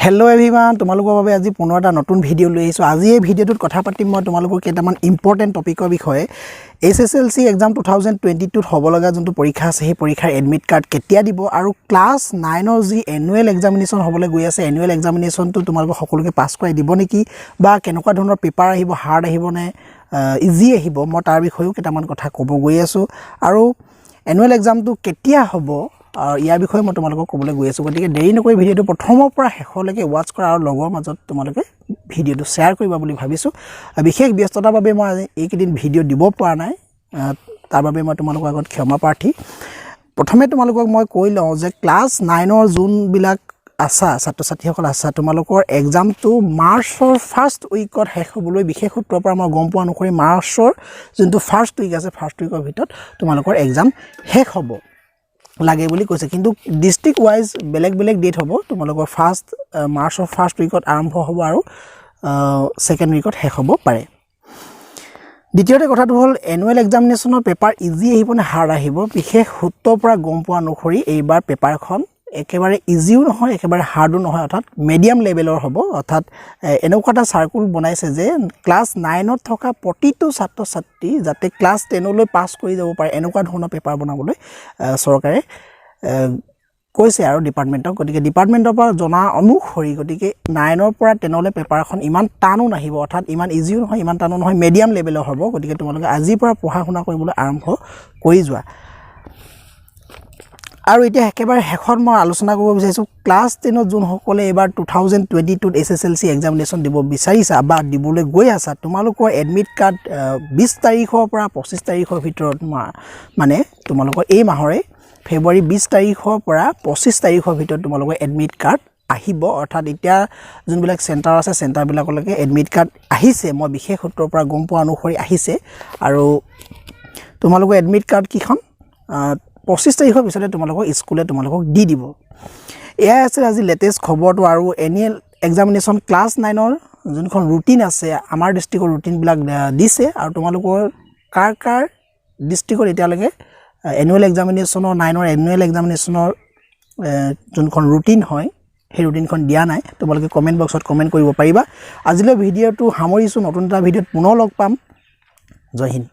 Hello' everyone, তোমালোকৰ বাবে আজি পুনৰ এটা নতুন ভিডিঅ' লৈ আহিছোঁ। আজি এই ভিডিঅ'টোত কথা পাতিম মই তোমালোকৰ কেইটামান ইম্পৰ্টেণ্ট টপিকৰ বিষয়ে। HSLC exam 2022ত হ'ব লগা যোনটো পৰীক্ষা আছে, সেই পৰীক্ষাৰ এডমিট কাৰ্ড কেতিয়া দিব আৰু ক্লাছ নাইনৰ যি এনুৱেল এক্সামিনেশ্যন হ'বলৈ গৈ আছে, এনুৱেল এক্সামিনেশ্যনটো তোমালোকক সকলোকে পাছ কৰাই দিব নেকি বা কেনেকুৱা ধৰণৰ পেপাৰ আহিব, হাৰ্ড আহিব নে ইজি আহিব, মই তাৰ বিষয়েও কেইটামান কথা ক'ব গৈ আছোঁ। আৰু এনুৱেল এক্সামটো কেতিয়া হ'ব আৰু ইয়াৰ বিষয়ে মই তোমালোকক ক'বলৈ গৈ আছোঁ। গতিকে দেৰি নকৰি ভিডিঅ'টো প্ৰথমৰ পৰা শেষলৈকে ৱাটচ কৰা আৰু লগৰ মাজত তোমালোকে ভিডিঅ'টো শ্বেয়াৰ কৰিবা বুলি ভাবিছোঁ। বিশেষ ব্যস্ততাৰ বাবে মই আজি এইকেইদিন ভিডিঅ' দিব পৰা নাই, তাৰ বাবে মই তোমালোকৰ আগত ক্ষমা প্ৰাৰ্থী। প্ৰথমে তোমালোকক মই কৈ লওঁ যে ক্লাছ নাইনৰ যোনবিলাক আছা, ছাত্ৰ ছাত্ৰীসকল আছা, তোমালোকৰ এক্সামটো মাৰ্চৰ ফাৰ্ষ্ট উইকত শেষ হ'বলৈ, বিশেষ সূত্ৰৰ পৰা মই গম পোৱা অনুসৰি মাৰ্চৰ যোনটো ফাৰ্ষ্ট উইক আছে, ফাৰ্ষ্ট উইকৰ ভিতৰত তোমালোকৰ এক্সাম শেষ হ'ব লাগে বুলি কৈছে। কিন্তু ডিষ্ট্ৰিক্ট ৱাইজ বেলেগ বেলেগ ডেট হ'ব। তোমালোকৰ মাৰ্চৰ ফাৰ্ষ্ট উইকত আৰম্ভ হ'ব আৰু ছেকেণ্ড উইকত শেষ হ'ব পাৰে। দ্বিতীয়তে কথাটো হ'ল, এনুৱেল এক্সামিনেশ্যনৰ পেপাৰ ইজি আহিব নে হাৰ্ড আহিব? বিশেষ সূত্ৰৰ পৰা গম পোৱা অনুসৰি এইবাৰ পেপাৰখন একেবাৰে ইজিও নহয়, একেবাৰে হাৰ্ডো নহয়, অৰ্থাৎ মিডিয়াম লেভেলৰ হ'ব। অৰ্থাৎ এনেকুৱা এটা চাৰ্কুল বনাইছে যে ক্লাছ নাইনত থকা প্ৰতিটো ছাত্ৰ ছাত্ৰী যাতে ক্লাছ টেনলৈ পাছ কৰি যাব পাৰে, এনেকুৱা ধৰণৰ পেপাৰ বনাবলৈ চৰকাৰে কৈছে আৰু ডিপাৰ্টমেণ্টক। গতিকে ডিপাৰ্টমেণ্টৰ পৰা জনা অনুসৰি গতিকে নাইনৰ পৰা টেনলৈ পেপাৰখন ইমান টানো নাহিব, অৰ্থাৎ ইমান ইজিও নহয়, ইমান টানো নহয়, মিডিয়াম লেভেলৰ হ'ব। গতিকে তোমালোকে আজিৰ পৰা পঢ়া শুনা কৰিবলৈ আৰম্ভ কৰি যোৱা। আৰু এতিয়া একেবাৰে শেষত মই আলোচনা কৰিব বিচাৰিছোঁ, ক্লাছ টেনত যোনসকলে এইবাৰ 2022ত HSLC examination দিব বিচাৰিছা বা দিবলৈ গৈ আছা, তোমালোকৰ এডমিট কাৰ্ড 20 তাৰিখৰ পৰা 25 তাৰিখৰ ভিতৰত, মানে তোমালোকৰ এই মাহৰে ফেব্ৰুৱাৰী 20 তাৰিখৰ পৰা 25 তাৰিখৰ ভিতৰত তোমালোকৰ এডমিট কাৰ্ড আহিব। অৰ্থাৎ এতিয়া যোনবিলাক চেণ্টাৰ আছে, চেণ্টাৰবিলাকলৈকে এডমিট কাৰ্ড আহিছে। মই বিশেষ সূত্ৰৰ পৰা গম পোৱা অনুসৰি আহিছে। আৰু তোমালোকৰ এডমিট কাৰ্ড কেইখন 25 তাৰিখৰ পিছতে তোমালোকক স্কুলে তোমালোকক দি দিব। এয়াই আছিল আজি লেটেষ্ট খবৰটো। আৰু এনুৱেল এক্সামিনেশ্যন ক্লাছ নাইনৰ যোনখন ৰুটিন আছে, আমাৰ ডিষ্ট্ৰিক্টৰ ৰুটিনবিলাক দিছে। আৰু তোমালোকৰ কাৰ কাৰ ডিষ্ট্ৰিক্টত এতিয়ালৈকে এনুৱেল এক্সামিনেশ্যনৰ, নাইনৰ এনুৱেল এক্সামিনেশ্যনৰ যোনখন ৰুটিন হয়, সেই ৰুটিনখন দিয়া নাই, তোমালোকে কমেণ্ট বক্সত কমেণ্ট কৰিব পাৰিবা। আজিলৈ ভিডিঅ'টো সামৰিছোঁ। নতুন এটা ভিডিঅ'ত পুনৰ লগ পাম। জয় হিন্দ।